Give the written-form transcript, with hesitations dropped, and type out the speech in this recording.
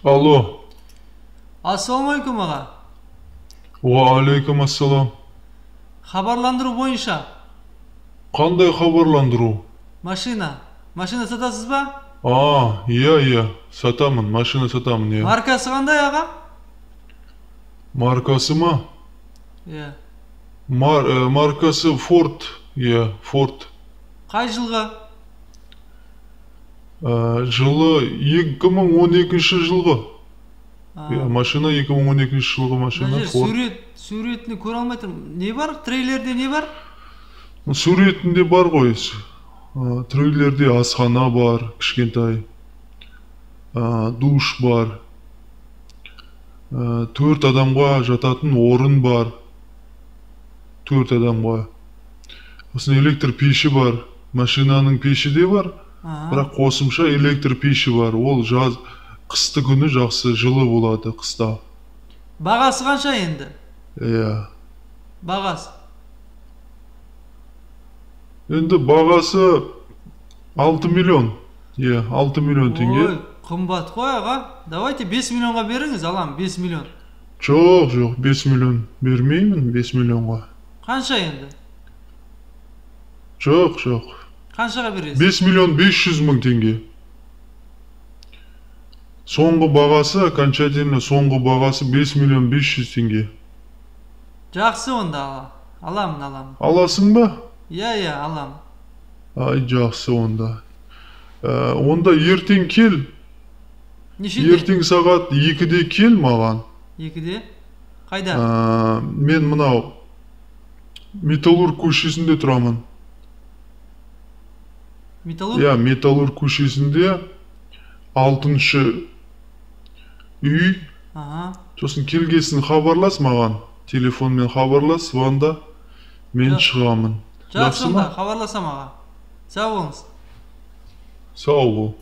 Алло. Ассалаумағалейкум, аға. Уағалейкум ассалам. Хабарландыру бойынша. Қандай хабарландыру? Машина. Машина сатасыз ба? А, иә, иә, сатамын, машина сатамын, иә. Маркасы қандай, аға? Маркасы ма? Иә. Маркасы Форд, иә, Форд. Қай жылғы? Жылы 2012 жылғы. Иә, машина 2012 жылғы машина Форд. Суретini көре алмай тұрмын. Не бар? Трейлерде не бар? Суретінде бар ғой. Трейлерде асхана бар, кішкентай. Душ бар. 4 адамға жататын орын бар. 4 адамға. Сосын электр пеші бар. Машинаның пеші де бар. Бірақ қосымша электр пеші бар. Ол жаз, қысты күні жақсы жылы болады қыста. Бағасы қанша енді? Иә. Бағасы? Енді бағасы 6 миллион. Иә, 6 миллион теңге. Ой, қымбат қой, аға. Давайте 5 миллионға беріңіз, алам, 5 миллион. Жоқ, жоқ, 5 миллион бермеймін, 5 миллионға. Қанша енді? Жоқ, жоқ. Қаншаға бересіз? 5 миллион 500 мың теңге. Соңғы бағасы, окончательно соңғы бағасы 5 миллион 500 теңге. Жақсы онда, аламын, аламын. Аласың ба? Иә, иә, аламын. Ай, жақсы онда. Онда ертең кел. Нешеде? Ертең сағат 2-де кел маған. 2-де? Қайда? Мен мынау Металлург көшесінде тұрамын. Металлург? Иә, Металлург көшесінде 6-шы үй. Сосын келгесін хабарлас маған. Телефонмен хабарлас, звонда. Мен шығамын. Жақсы онда, хабарласам, аға. Сау болыңыз. Сау бол.